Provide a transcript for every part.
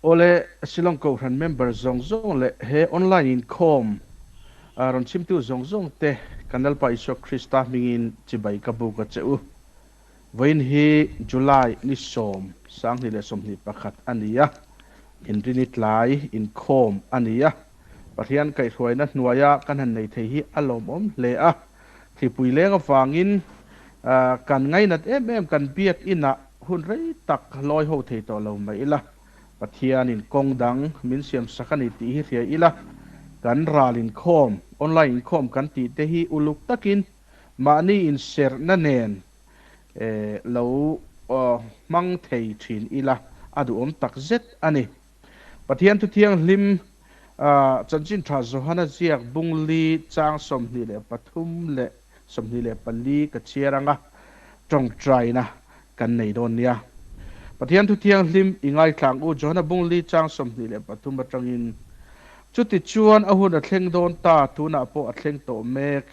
Awle, Shillong Kohhran member zawng zawng leh he online inkhawm rawn chhimtu zawng zawng te kan Lalpa Isua Krista hmingin chibai ka buk a che u. Vawiin hi July ni 20 21 a ni a, Inrini tlai inkhawm a ni a, Pathian kaihhruaina hnuaia kan han nei thei hi a lawmawm hle a, thlipui leng avangin kan ngainat em em kan biak inah hun rei tak lawi ho thei tawh lo mai ila, Pathianin kawng dang min siam sak a ni tih hi hria ila, kan ral inkhawm, online inkhawm kan tih te hi uluk takin mahni inserhna nen lo hmang thei thin ila a duhawm tak zet a ni. Pathian Thuthianghlim Chanchin Tha Johana ziak bung li chang 23 leh 24 ka chhiar anga tawngtaina kan nei dawn nia. Pathian Thuthianghlim i ngaithlang u Johana bung li chang 23 atangin, Chutichuan a hun a thleng dawn ta, tunah pawh a thleng tawh mek.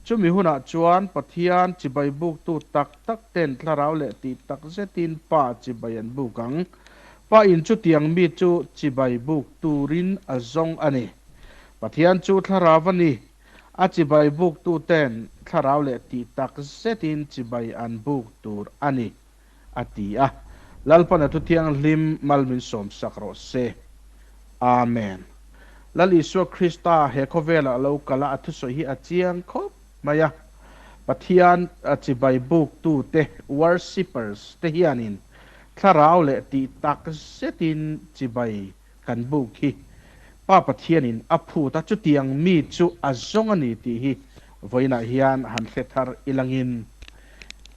Chumi hunah chuan Pathian chibai buktu tak tak ten thlarau leh tih tak zetin Pa chibai an buk ang. Pa in chutiang mi chu chibai buk turin a zawng a ni. Pathian chu thlarau a ni. A chibai buktu ten thlarau leh tih tak zetin chibai an buk tur a ni, a ti a. Lalpan a Thuthianghlim mal min sawmsak rawh se. Amen. Lal Isua Krista he khawvelah lo kal a, a thusawi hi a chiang khawp mai a. Pathian chibai buktute, worshippers, te hianin thlarau leh tih tak zetin chibai kan buk hi Pa Pathianin a phut a, chutiang mi chu a zawng a ni tih hi vawiinah hian han hre thar ilangin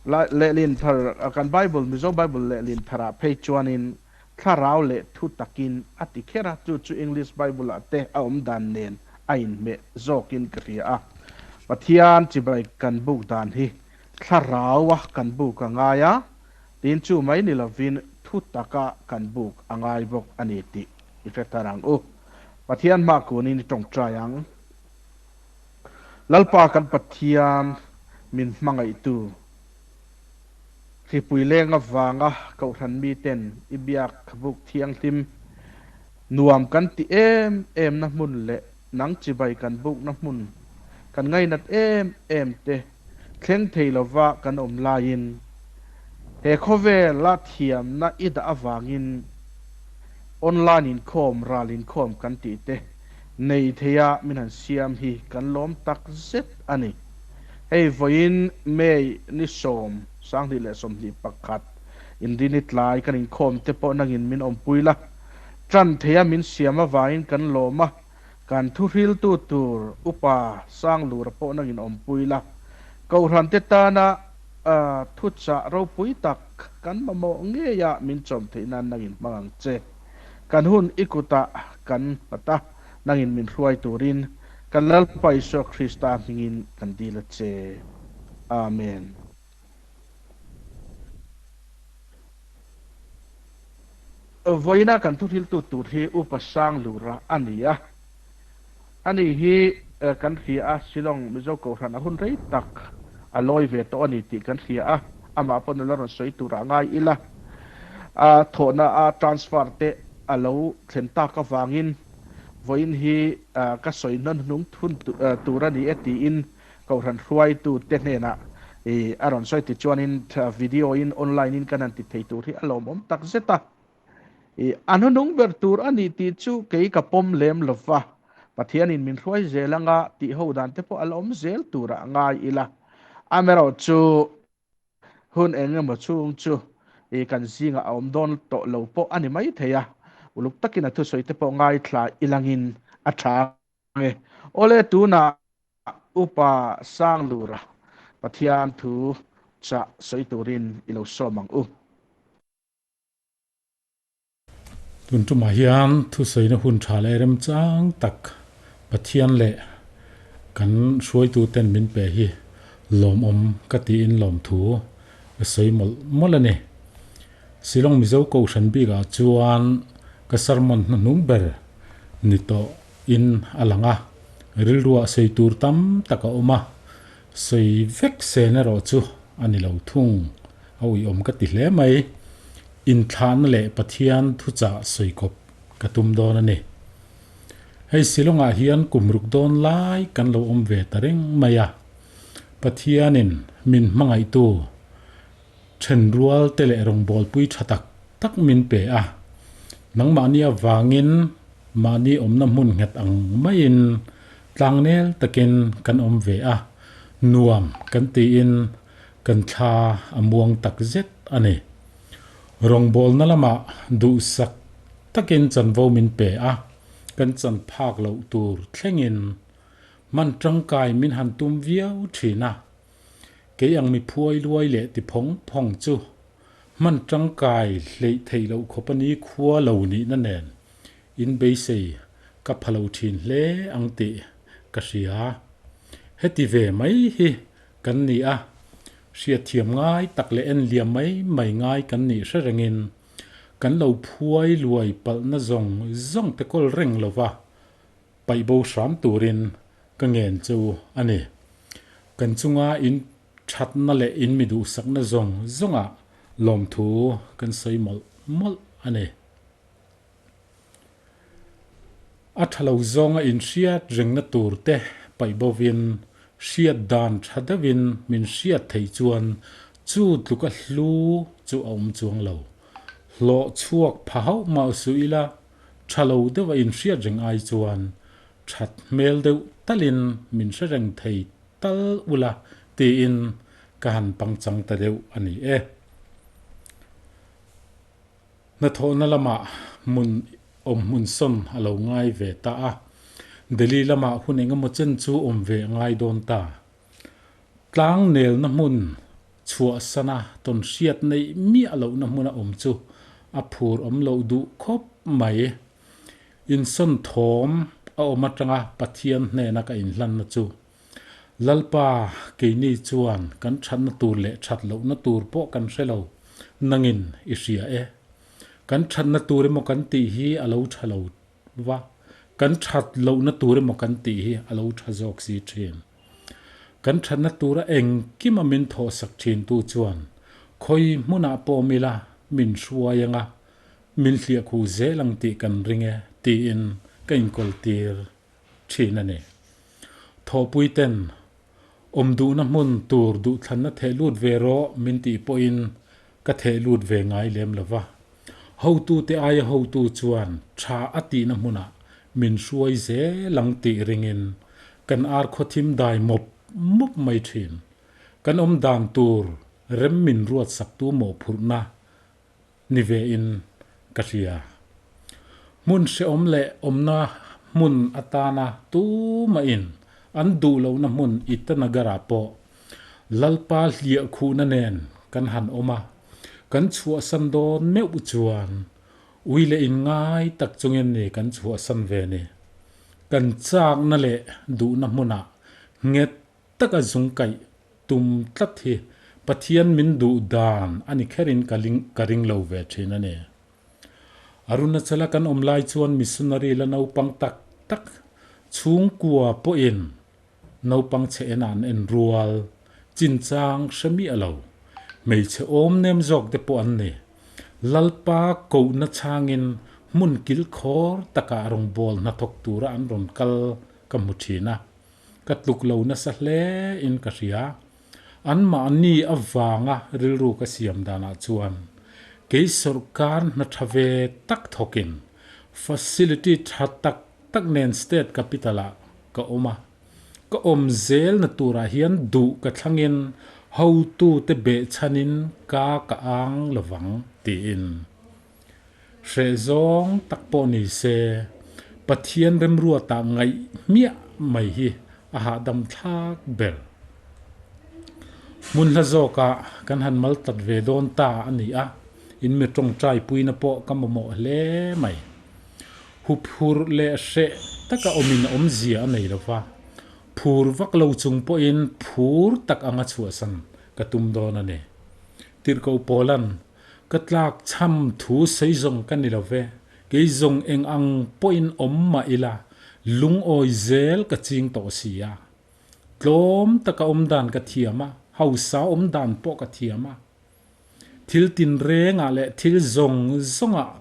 lehlin thar kan Bible, Mizo Bible lehlin tharah phei chuanin thlarau leh thu takin a ti kher a, chu chu English Bible-ah te a awm dan nen a inhmeh zawkin ka hria a. Pathian chibai kan buk dan hi thlaraua kan buk a ngai a, Tin chu mai ni lovin thu taka kan buk a ngai bawk a ni tih i hre thar ang u. Pathian hma kunin i tawngtai ang. Lalpa kan Pathian min hmangaihtu, hripui leng avanga Kohhran miten i biak buk thianghlim nuam kan ti em em na hmun leh nang chibai kan bukna hmun kan ngainat em em te thleng thei lova kan awm laiin he khawvela thiamna i dah avangin online inkhawm, ral inkhawm kan tih te nei theia min han siam hi kan lawm tak zet a ni. Hei vawiin May ni 10, 2021 Inrini tlai kan inkhawm te pawh nangin min awmpui la, tan theia min siam avangin kan lawm a, Kan thuhriltu tur Upa Sanglura pawh nangin awmpui la, Kohhran te tana thuchah ropui tak kan mamawh ngeia min chawm theih nan nangin hmang ang che. Kan hun i kutah kan nghat a, nangin min hruai turin kan Lalpa Isua Krista hmingin kan dil a che. Amen. Vawiina kan thuhriltu tur hi Upa Sanglura a ni a. Ani hi kan hria a, Shillong Mizo Kohhran a hun rei tak a lawi ve tawh a ni tih kan hria a, amah pawh nula rawn sawi turah ngai ila, a thawhna a transfer te a lo thlen tak avangin vawiin hi ka sawi hnawn hnung thun tur a ni e tiin Kohhran hruaitute hnenah a rawn sawi tichuanin video in online in kan han ti thei tur hi a lawmawm tak zet a. A hnunung ber tur a ni tih chu kei ka pawm lem lo va, Pathianin min hruai zel anga tih ho dan te pawh a la awm zel turah ngai ila. Amaherawhchu Hun eng emaw chhung chu i kan zingah a awm dawn tawh lo pawh a ni mai thei a, uluk takin a thusawi te pawh ngaithla ilangin a tha ang e. Awle tunah Upa Sanglura Pathian thu chah sawi turin i lo sawm ang u. Tun tumah hian thusawiina hun tha leh remchang tak Pathian leh kan hruaituten min pe hi lawmawm ka tiin lawmthu ka sawi mawlh mawlh a ni. Shillong Mizo Kohhran bikah chuan ka sermon hnahnung ber ni tawh in a lang a, rilruah sawi tur tam tak a awm a, sawi vek sen erawh chu a ni lo thung. A uiawm ka ti hle mai. Inthlahna leh Pathian thuchah sawi kawp ka tum dawn a ni. Hei Shillong-ah hian kum ruk dawn lai kan lo awm ve ta reng mai a, Pathianin min hmangaihtu thenrual te leh rawngbawlpui tha tak tak min pe a, nangmahni avangin mahni awmna hmun nghet ang maiin tlangnel takin kan awm ve a, nuam kan tiin kan thla a muang tak zet a ni. Rawngbawlna lamah duhsak takin chanvo min pe a, kan chan phak loh tur thlengin hman tangkai min han tum viau thin a. Kei ang mi phuai luai leh ti phawng phawng chu hman tangkai hleih theih loh khawp a ni khua lo nihna nen in beisei ka pha lo thin hle ang tih ka hria. Heti ve mai hi kan ni a, hriatthiam ngai tak leh en liam mai mai ngai kan nih hre rengin kan lo phuai luai palhna zawng zawng te kawl reng lova paih bo hram turin ka ngen chu a ni. Kan chunga in thatna leh in mi duhsakna zawng zawngah lawmthu kan sawi mawlh mawlh a ni. A tha lo zawnga inhriat rengna tur te paih bovin hriat dan tha deuhin min hriat theih chuan chu tluka hlu chu a awm chuang lo. Hlawh chhuak pha hauh mah suh ila tha lo deuha inhriat reng ai chuan that hmel deuh talin min hre reng thei tal ula tiin ka han pangchang ta deuh a ni e. Hnathawhna lamah hmun awm hmun sawn a lo ngai ve ta a, Delhi lamah hun engemaw chen chu awm ve a ngai dawn ta. Tlang nelna hmun chhuahsana tawn hriat neih miah lohna hmuna awm chu a phur awm loh duh khawp mai. Insawn thawm a awm atanga Pathian hnena ka inhlanna chu Lalpa, keini chuan kan thatna tur leh that lohna tur pawh kan hre lo, nangin i hria e. Kan thatna tur emaw kan tih hi a lo tha lo va, kan that lohna tur emaw kan tih hi a lo tha zawk si thin. Kan thatna tura engkima min thawhsak thintu chuan khawi hmunah pawh awm ila min hruai anga min hliahkhu zel ang tih kan ring e tiin ka inkawltir thin a ni. Thawhpui ten awm duhna hmun tur duhthlanna theh lut ve rawh min tih pawhin ka theh lut ve ngai lem lo va. Hotute aia hotu chuan tha a tihna hmunah min hruai zel ang tih ringin kan ar khawthim dai mawp mawp mai thin. Kan awm dan tur rem min ruatsaktu mawhphurhna ni ve in ka hria. Hmun hrehawm leh awmna hmun atana tumah in an duh lohna hmun Itanagar-ah pawh Lalpa hliah khuhna nen kan han awm a, kan chhuahsan dawn meuh chuan ui leh in ngai tak chungin ni kan chhuahsan ve ni. Kan chakna leh duhna hmunah nghet taka zung kaih tum tlat hi Pathian min duh dan a ni kherin ka ka ring lo ve thin a ni. Arunachala kan awm lai chuan missionary la naupang tak tak chhungkua pawhin naupang chhe en an en rual chinchang hre miah lo, hmeichhe awm nem zawk te pawh an ni. Lalpa kohna changin hmun kilkhawr takah rawngbâwl hnathawk tura an rawn kal ka hmu thin a. Ka tluk lo nasa hle in ka hria. An mahni avanga rilru ka siam danah chuan kei sawrkar hna tha ve tak thawkin facility tha tak tak nen state capital ah ka awm a. Ka awm zelna turah hian duh ka thlangin hotute behchhanin ka ka ang lovang tiin. Hreh zawng tak pawh ni se, Pathian remruatah ngaih hmiah mai hi a hahdam thlak ber. Hmun hla zawkah kan han mal tlat ve dawn ta a ni a, in mi tawngtai puina pawh ka mamawh hle mai. Huphur leh hreh taka awmin awmzia a nei lo va, phur vak lo chung pawhin phur tak anga chhuahsan ka tum dawn a ni. Tirhkoh Paula'n Ka tlak chham thu sawi zawng ka ni lo ve, kei zawng eng ang pawhin awm mah ila lungawi zel ka ching tawh si a. Tlawm taka awm dan ka thiam a, hausa awm dan pawh ka thiam a. Thil tinrengah leh thil zawng zawngah.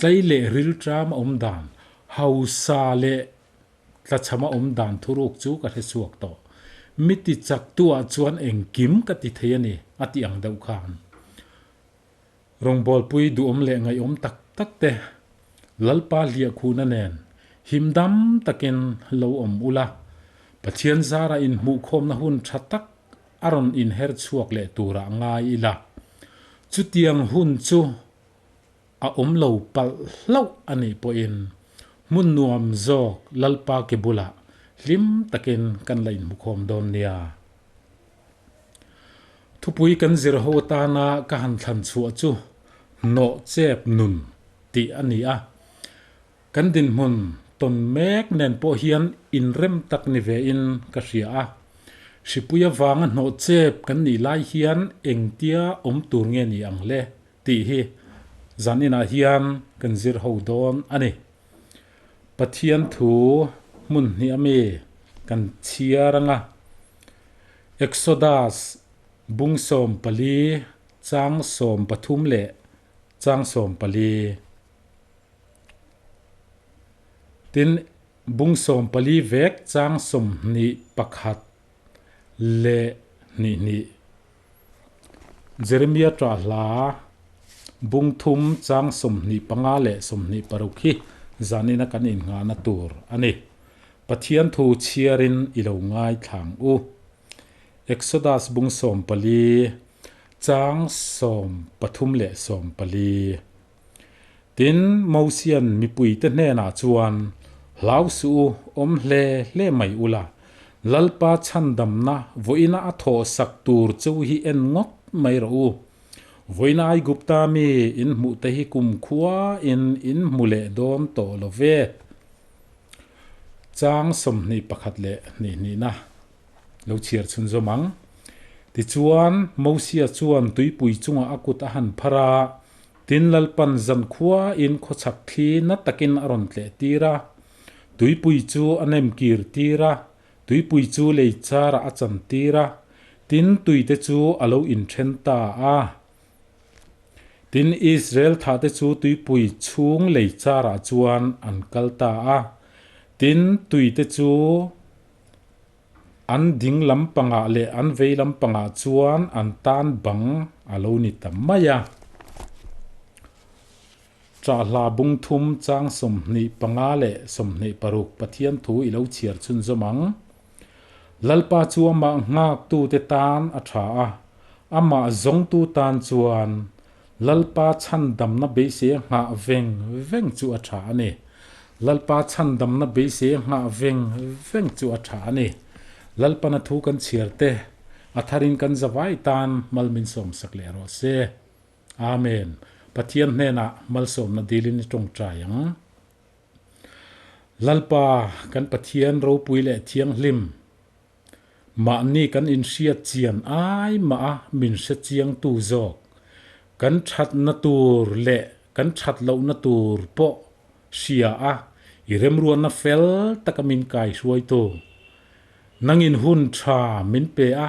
Tlei leh rilṭam a awm dan, hausa leh tlachham a awm dan thuruk chu ka hre chhuak tawh. Mi ti chak tu ah chuan engkim ka ti thei a ni, a ti ang deuh khan. Rawngbawlpui duhawm leh ngaihawm tak tak te Lalpa hliahkhuhna nen him dam takin lo awm ula, Pathian zara inhmuhkhawmna hun tha tak a rawn inher chhuak leh turah ngai ila. Chutiang hun chu a awm lo palh hlauh a nih pawhin hmun nuam zawk Lalpa ke bulah hlim takin kan la inhmukhawm dawn nia. Thupui kan zir ho atana ka han thlan chhuah chu hnawh chep nun tih a ni a. Kan dinhmun tawn mek nen pawh hian inrem tak ni vein ka hria a. Hripui avanga hnawh chep kan nih lai hian engtia awm tur nge ni ang le tih hi zaninah hian kan zir ho dawn a ni. Pathian thu hmun hnih ami kan chhiar anga Exodus bung 14 chang 13 leh chang 14. Tin, bung 14 vek chang 21 leh hnih hnih. Jeremia ṭah hla bung thum chang 25 leh 26 hi zanina kan innghahna tur a ni. Pathian thu chhiarin i lo ngaithlang u. Exodus bung 14 chang 13 leh 14. Tin, Mosia'n mipuite hnenah chuan, Hlau suh u, awm hle hle mai ula, Lalpa chhandamna vawiina a thawh sak tur chu hi en ngawt mai rawh u. Vawiina Aigupta mi in hmuh te hi kumkhuain in hmu leh dawn tawh lo ve. Chang 21 leh hnih hnihna lo chhiar chhunzawm ang. Tichuan, Mosia chuan tuipui chungah a kut a han phar a, Tin, Lalpan zankhuain khawchhak thli na takin a rawn tleh tir a, tuipui chu a nem kir tir a, tuipui chu lei charah a chan tir a, tin, tuite chu a lo inthen ta a. Tin, Israel thahte chu tuipui chhung lei charah chuan an kal ta a, tin, tuite chu an ding lampangah leh an vei lampangah chuan an tan bang a lo ni ta mai a. Chahla bung thum chang 25 leh 26 Pathian thu i lo chhiar chhunzawm ang. Lalpa chu amah nghaktute tan a tha a, amah zawngtu tan chuan Lalpa chhandamna beisei a nghah veng veng chu a tha a ni. Lalpa chhandamna beisei a nghah veng veng chu a tha a ni. Lalpana thu kan chhiar te, a tharin kan zavai tan mal min sawmsak leh rawh se. Amen. Pathian hnenah malsawmna dilin i tawngtai ang. Lalpa kan Pathian ropui leh thianghlim. Mahni kan inhriat chian ai mah a min hre chiangtu zawk. Kan thatna tur leh kan that lohna tur pawh hria a i remruatna fel taka min kaihruaitu. Nangin hun tha min pe a,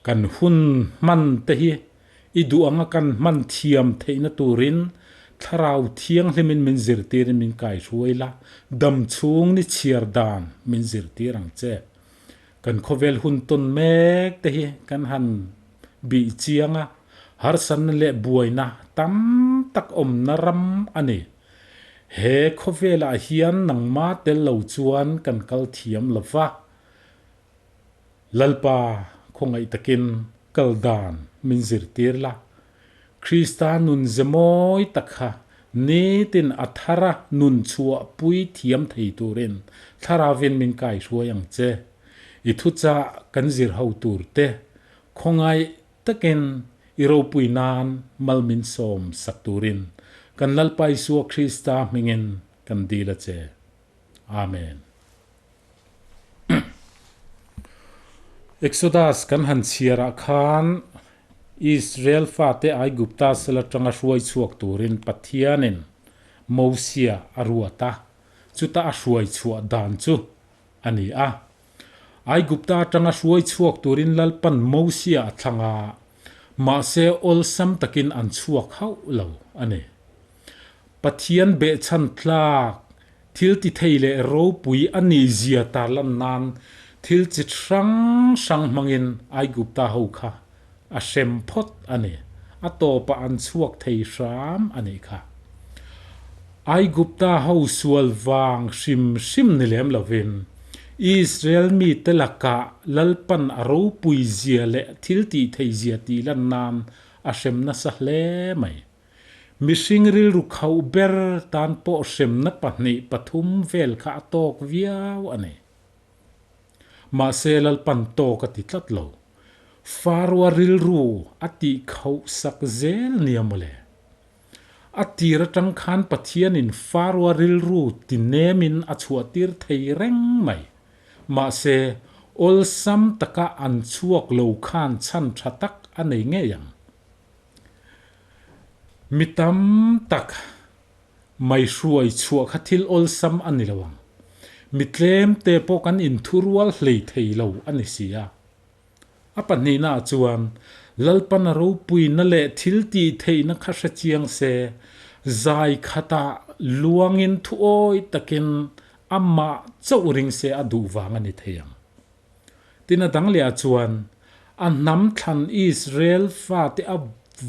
kan hun hman te hi i duh anga kan hman thiam theihna turin Thlarau Thianghlimin min zirtirin min kaihruai la, dam chhung ni chhiar dan min zirtir ang che. Kan khawvel hun tawn mek te hi kan han bih chiang a, harsatna leh buaina tam tak awmna ram a ni. He khawvelah hian nangma tel lo chuan kan kal thiam lo va. Lalpa khawngaih takin kal dan min zirtir la, Krista nun ze mawi tak kha nitin a thara nun chhuahpui thiam thei turin Thlarauvin min kaihruai ang che. I thuchah kan zir ho tur te khawngaih takin i ropui nan mal min sawm sak turin kan Lalpa Isua Krista hmingin kan dil a che. Amen. Exodus kan han chhiarah khan Israel fate Aigupta sal atanga hruai chhuak turin Pathianin Mosia a ruat a, chuta a hruai chhuah dan chu a ni a. Aigupta atanga hruai chhuak turin Lalpan Mosia a thlang a, mahse awlsam takin an chhuak hauh lo a ni. Pathian behchhan tlak, thil ti thei leh ropui a nih zia tarlan nan thil chi hrang hrang hmangin Aigupta ho kha a hrem phawt a ni. A tawpah an chhuak thei hram a nih kha. Aigupta ho sual vang hrim hrim ni lem lovin Israel mite lakah Lalpan a ropui zia leh thil tih thei zia tih lan nan a hrem nasa hle mai. Mihring rilru khauh ber tan pawh hremna pahnih pathum vel kha a tawk viau a ni. Mahse Lalpan tawk a ti tlat lo. Faroa rilru a tih khauh sak zel nia mawle. A tir atang khan Pathianin Faroa rilru ti nemin a chhuahtir thei reng mai. Mahse awlsam taka an chhuak lo khan chhan tha tak a nei ngei ang. Mi tam tak mai hruai chhuah kha thil awlsam a ni lo ang. Mi tlem te pawh kan inthurual hlei thei lo a ni si a. A pahnihnaah chuan Lalpana ropuina leh thil tih theihna kha hre chiang se, zai khatah luangin thuawi takin amah chauh ring se a duh vang a ni thei ang. Tin a dang leh ah chuan a hnam thlan Israel fate a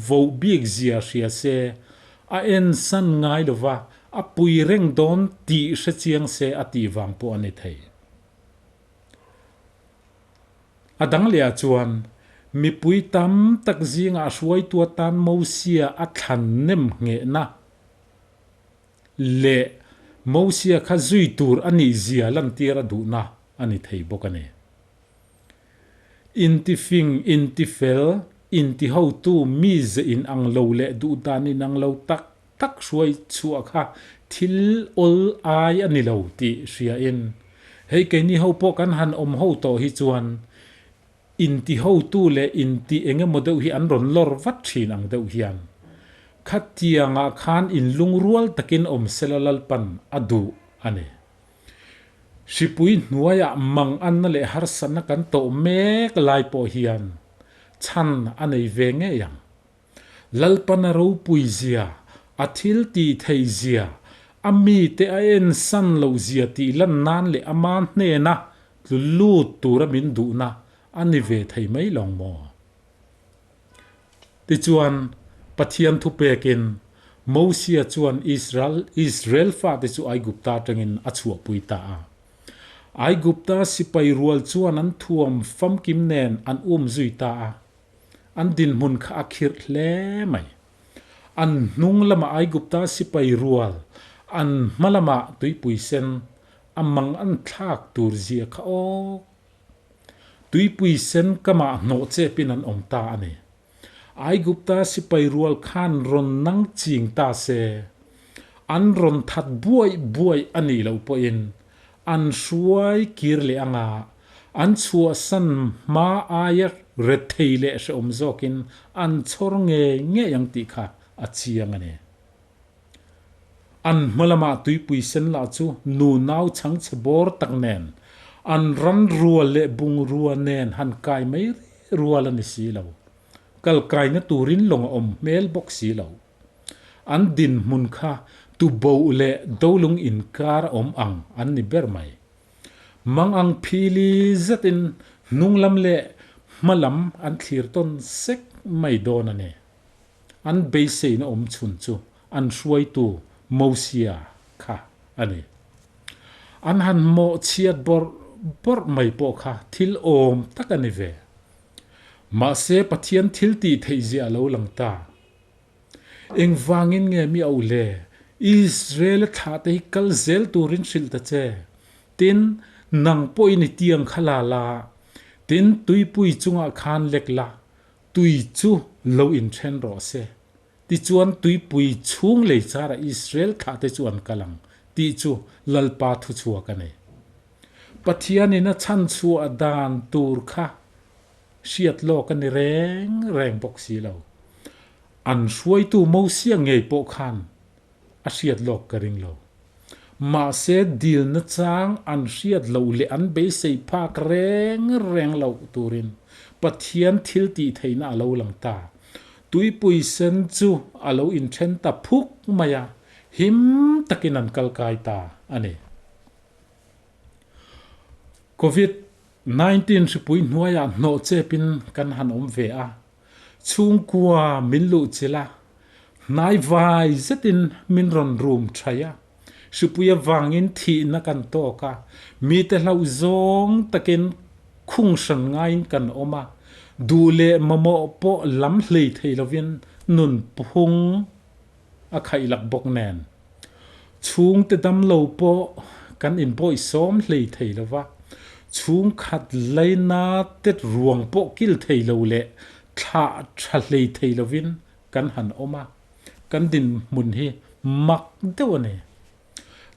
voh bik zia hria se, a ensan ngai lova a pui reng dawn tih hre chiang se a tih vang pawh a ni thei. A dang leh ah chuan mipui tam tak zingah hruaitu atan Mosia a thlan nem nghehna leh Mosia kha zui tur a nih zia lantir a duhna a ni thei bawk a ni. Intifing, intifel, intihotu mize inang lo leh duhdan inang lo tak tak hruai chhuah kha thil awl ai a ni lo tih hriain hei keini ho pawh kan han awm ho tawh hi chuan Intihotu leh inti eng emaw deuh hi an rawn lawr vat thin ang deuh hian khatiangah khan inlungrual takin awm sela Lalpan a duh a ni. Hripui hnuaiah manganna leh harsatna kan tawh mek lai pawh hian chhan a nei ve ngei ang. Lalpan a ropui zia, a thil tih theih zia, a mite a ensan loh zia tih lan nan leh ama hnena Tlu lut tura min duhna a ni ve thei mai lawng maw? Tichuan, Pathian thupekin Mosia chuan Israel Israel fate chu Aigupta atangin a chhuahpui ta a. Aigupta sipai rual chuan an thuam famkim nen an um zui ta a. An dinhmun kha a khirh hle mai. An hnung lamah Aigupta sipai rual, an hma lamah tuipui sen A mang an thlak tur zia kha awk. Tuipui sen kamah hnawh chepin an awm ta a ni. Aigupta sipai rual khan rawn nang ching ta se, an rawn that buaih buaih a nih loh pawhin an hruai kir leh anga an chhuahsan hma aia rethei leh hrehawm zawkin an chhawr ngei ngei ang tih kha a chiang a ni. An hma lamah tuipui sen lah chu nu nau chhangchhe bawr tak nen, an ran rual leh bungrua nen han kai mai rual a ni si lo. Kal kaina turin lawng a awm hmel bawk si lo. An dinhmun kha tuboh leh dolung inkar a awm ang an ni ber mai. Mangang phili zetin hnunglam leh hmalam an thlir tawn sek mai dawn a ni. An beiseina awm chhun chu an hruaitu Mosia kha a ni. An han mawhchhiat bawrh bawrh mai pawh kha thil awm tak a ni ve. Mahse Pathian thil tih theih zia a lo lang ta. Engvangin nge mi auh le? Israel-a thlahte hi kal zel turin hrilh ta che. Tin, nang pawhin i tiang kha la la. Tin, tuipui chungah khan lek la, Tui chu lo inthen rawh se. Tichuan tuipui chhung lei charah Israel thlahte chu an kal ang, tih chu Lalpa thuchhuak a ni. Pathianin a chhanchhuah dan tur kha hriat lawk a ni reng reng bawk si lo. An hruaitu Mosia ngei pawh khan a hriat lawk ka ring lo. Mahse dilna chang an hriat loh leh an beisei phak reng reng loh turin Pathian thil tih theihna a lo lang ta. Tuipui sen chu a lo inthen ta phuk mai a. him takin an kal kai ta a ni. Covid 19 hripui hnuaiah hnawh chepin kan han awm ve a, chhungkua min luhchilh a, hnaivai zetin min rawn rum thaih a, hripui avangin thihna kan tawk a, mite hlauh zawng takin khung hran ngaiin kan awm a, duh leh mamawh pawh lam hlei thei lovin nun phung a khaihlak bawk nen. Chhungte damlo pawh kan inbawihsawm hlei thei lo va, chhungkhat laina tet ruang pawh kil thei lo leh thlah tha hlei thei lovin kan han awm a, kan dinhmun hi mak deuh a ni.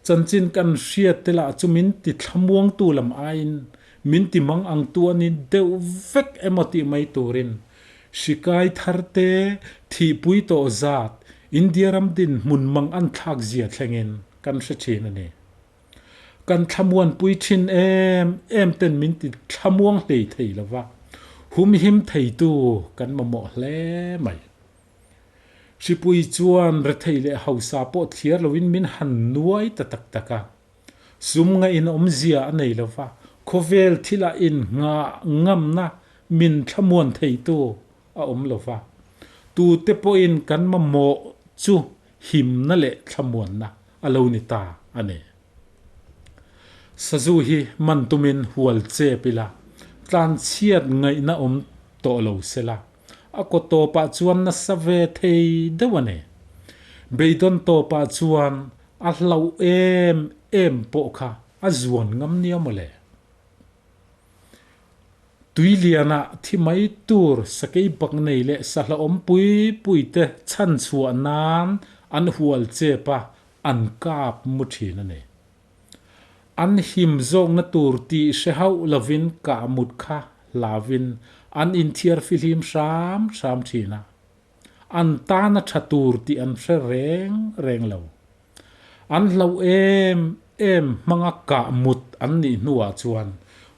Chanchin kan hriat te lah chu min ti thlamuangtu lam aiin min ti mang ang tu a ni deuh vek emaw tih mai turin hrikai thar te, thihpui tawh zat, India ram dinhmun mang an thlak zia thlengin kan hre thin a ni. Kan thlamuanpui thin em em ten min ti thlamuang hlei thei lova, humhim theitu kan mamawh hle mai. Hripui chuan rethei leh hausa pawh thliar loin min han nuai ta tak tak a. Sum ngaih in awmzia a nei lova, khawvel thilah innghah ngamna min thlamuan theitu a awm lova. Tute pawhin kan mamawh chu himna leh thlamuanna a lo ni ta a ni. Sazu hi man tumin hual chep ila, tlanchhiat ngaihna awm tawh lo sela. A kaw tawpah chuan nasa ve thei deuh a ni. Beidawn tawpah chuan a hlauh em em pawh kha a zuan ngam nia mawle. Tui lianah thi mai tur sakei bak nei leh sahlawm pui pui te chhan chhuah nan an hual chep a, an kap mu thin a ni. An him zawkna tur tih hre hauh lovin kah mut kha hlauvin an inthiar fihlim hram hram thin a. An tana tha tur tih an hre reng reng lo. An hlauh em em hmanga kah mut an nih hnuah chuan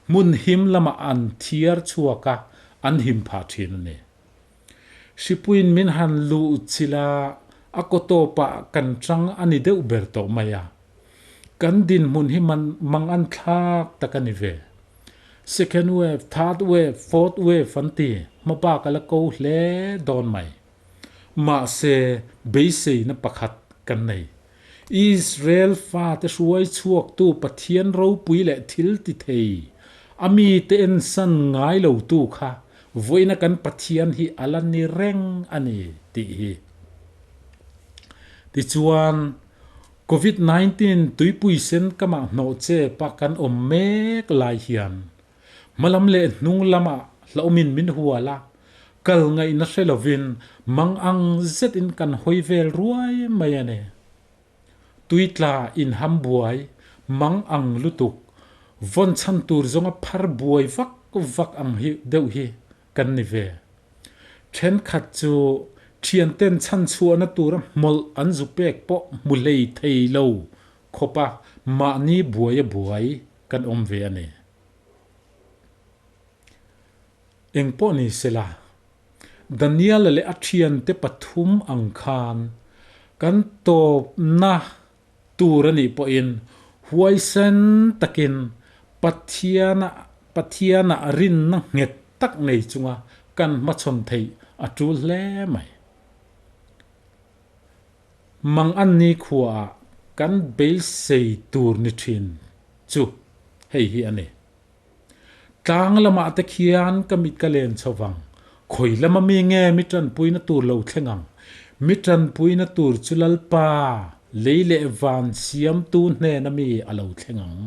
hmun him lamah an thiar chhuak a, an him phah thin a ni. Hripuiin min han luh chilh a, a kaw tawpah kan chang a ni deuh ber tawh mai a. Kan dinhmun hi man mang an thlak tak a ni ve. Second wave, third wave, fourth wave an ti, hmabak a la ko hle dawn mai. Mahse, beiseina pakhat kan nei. Israel fate hruai chhuaktu Pathian ropui leh thil ti thei, a mite ensan ngai lotu kha vawiina kan Pathian hi a la ni reng a ni tih hi. Tichuan, Covid 19 tuipui sen kamah hnawh chep a kan awm mek lai hian hmalam leh hnung lamah hlauhmin min hual a, kal ngaihna hre lovin mang ang zetin kan hawi vel ruai mai a ni. Tuitla inham buai, mang ang lutuk, vawn chhan tur zawnga phar buai vak vak ang hi deuh hi kan ni ve. Thenkhat chu thianten chhanchhuahna tura hmawlh an zu pek pawh hmu hlei thei lo khawpa mahni buaia buai kan awm ve a ni. Engpawh ni sela, Daniela leh a thiante pathum ang khan kan tawpna tur a nih pawhin huaisen takin Pathiana Pathianah rinna nghet tak nei chunga kan hmachhawn theih a tul hle mai. Manganni khuaah kan beisei tur ni thin chu hei hi a ni. Tlang lamah te khian ka mit ka len chho vang. Khawi lama mi nge mi tanpuina tur lo thleng ang? Mi tanpuina tur chu Lalpa, lei leh van siamtu hnena mi a lo thleng ang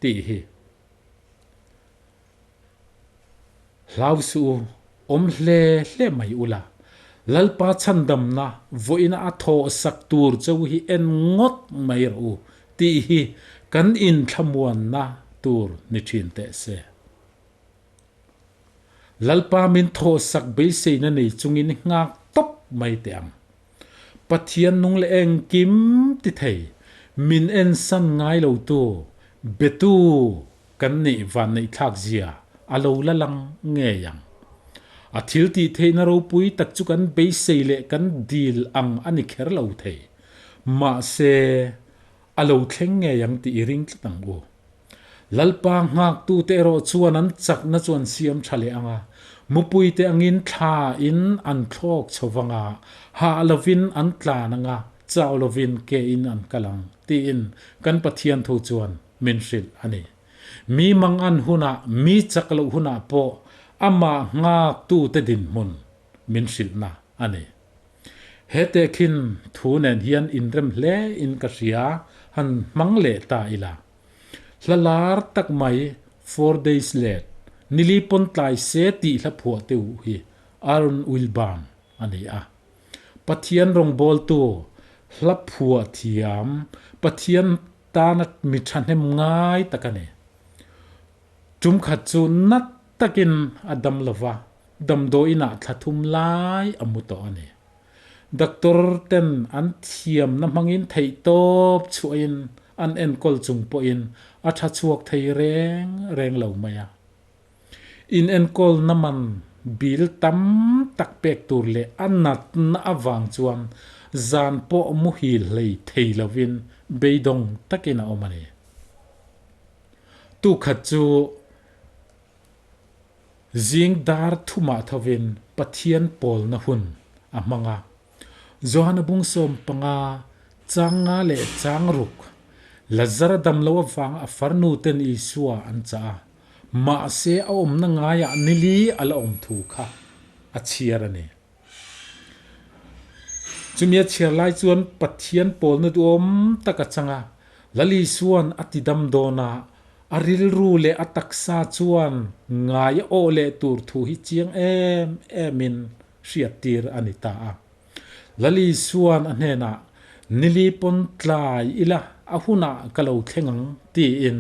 tih hi. Hlau suh u, awm hle hle mai ula. Lalpa chhandamna vawiina a thawh sak tur cheu hi en ngawt mai rawh u tih hi kan inthlamuanna tur ni thin teh se. Lalpa min thawh sak beiseina nei chungin nghak tawp mai teh ang. Pathian nung leh engkim ti thei, min ensan ngai lotu, betu kan nih vanneihthlak zia a lo la lang ngei ang. A thil tih theihna ropui tak chu kan beisei leh kan dil ang a ni kher lo thei. Mahse, a lo thleng ngei ang tih i ring tlat ang u. Lalpa nghaktute erawh chuan an chakna chu an siam tha leh ang a, mupuite angin thla in an thlawk chho vang a, hah lovin an tlan ang a, chau lovin ke in an kal ang, tiin kan Pathian thu chuan min hrilh a ni. Mi mangan hunah, mi chak loh hunah pawh amah nghaktute dinhmun min hrilhna a ni. He tehkhin thu nen hian inrem hle in ka hria, han hmang leh ta ila. Hla lar tak mai Four Days Late, Nili pawn tlai se tih hla phuah te uh hi Aaron Wilburn a ni a. Pathian rawngbawltu, hla phuah thiam, Pathian tana mi thahnem ngai tak a ni. Tum khat chu nat takin a dam lo va, damdawiinah thla thum lai a mu tawh a ni. Doctor ten an thiamna hmangin theihtawp chhuahin an enkawl chung pawhin a tha chhuak thei reng reng lo mai a. Inenkawlna man bill tam tak pek tur leh a natna avang chuan zan pawh muhil hlei thei lovin beidawng takin a awm a ni. Tukhat chu zing dar thumah thovin Pathian pawlna hun a hmang a. Johana bung 15, chang nga leh chang ruk, Lazara dam lo avanga a farnu ten Isua an chah a, mahse a awmna ngaiah nili a la awm thu kha a chhiar a ni. Chumi a chhiar lai chuan Pathian pawlna duhawm tak a chang a, Lal Isua'n a ti dam dawn a, a rilru leh a taksa chuan ngai a awh leh tur thu hi chiang em emin hriattir a ni ta a. Lal Isua'n a hnenah, Nili pawn tlai ila a hunah ka lo thleng ang, tiin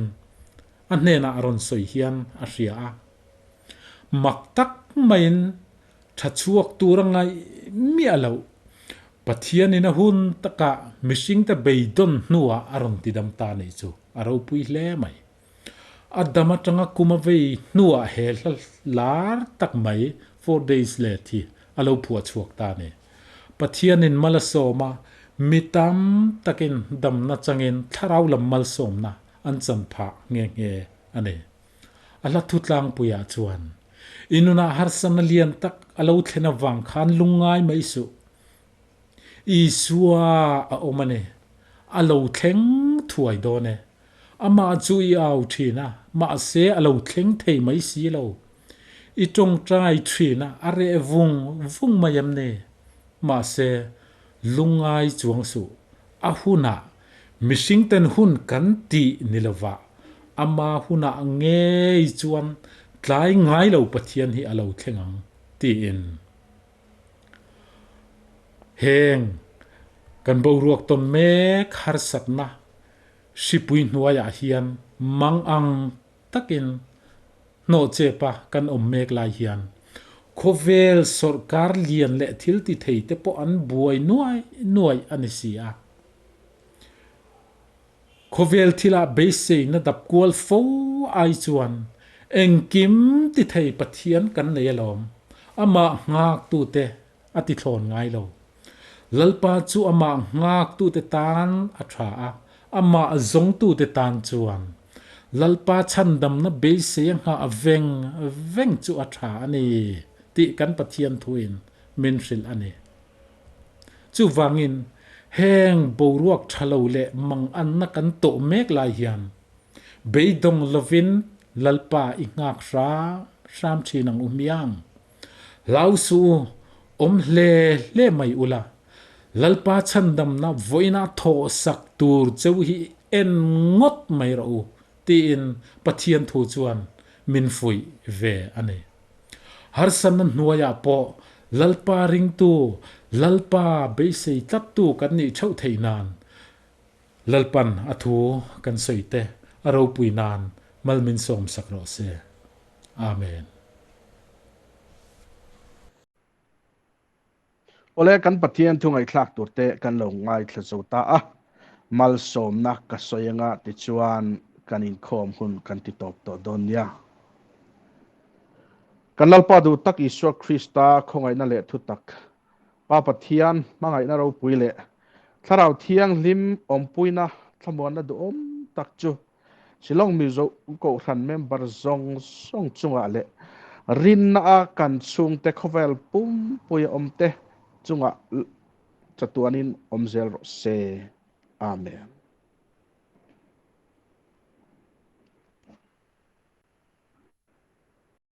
a hnenah a rawn sawi hian a hria a. Mak tak maiin Tha chhuak tur a ngaih miah loh. Pathianin a hun takah mihringte beidawn hnuah a rawn tidam ta nih chu a ropui hle mai. A dam atanga kum a vei hnuah he hla lar tak mai Four Days Late hi a lo phuah chhuak ta a ni. Pathianin mal a sawm a, mi tam takin damna changin thlarau lam malsawmna an chan phah nghe nghe a ni. A hla thu tlangpuiah chuan, I nunah harsatna lian tak a lo thlen avang khan lungngai mai suh. Isua a awm a ni. A lo thleng thuai dawn e. Amah chu i au thin a, mahse a lo thleng thei mai si lo. I tawngtai thin a, a reh vung vung mai em ni? Mahse, lungngai chuang suh. A hunah mihringten hun kan tih ni lovah ama hunah ngei chuan tlai ngai lo Pathian hi a lo thleng ang tiin heng kan boruak tawn mek harsatna hripui hnuaiah hian mangang takin hnawhchepa kan awm mek lai hian khawvel sawrkar lian leh thil ti thei te pawh an buai nuai nuai a ni si a. Khawvel thilah beiseina dap kual fo ai chuan engkim ti thei Pathian kan nei alawm, amah nghaktute a ti thlawn ngai lo. Lalpa chu amah nghaktute tan a tha a, amah zawngtute tan chuan Lalpa chhandamna beisei a nghah veng veng chu a tha a ni tih kan Pathian thuin min hrilh a ni. Chuvangin, heng boruak tha lo leh manganna kan tawh mek lai hian beidawng lovin Lalpa i nghak hram hram thin ang u hmiang. Hlau suh u, awm hle hle mai ula, Lalpa chhandamna vawiina thawhsak tur cheu hi en ngawt mai rawh u, tiin Pathian thu chuan min fuih ve a ni. Harsatna hnuaiah pawh Lalpa ringtu, Lalpa beisei tlattu kan nih theuh theih nan Lalpan a thu kan sawi te a ropui nan mal min sawmsak rawh se. Amen. Awle kan Pathian thu ngaihthlak tur te kan lo ngaithla zo ta a, malsawmna ka sawi anga tichuan kan inkhawm hun kan ti tawp tawh dawn nia. Kan Lalpa duh tak Isua Krista khawngaihna leh thutak, Pa Pathian hmangaihna ropui leh. Thlarau Thianghlim awmpuina thlamuanna duhawm tak chu Shillong Mizo Kohhran member zawng zawng chungah leh rinna a kan chhungte khawvel pumpuia awmte chungah chatuanin awm zel rawh se. Amen.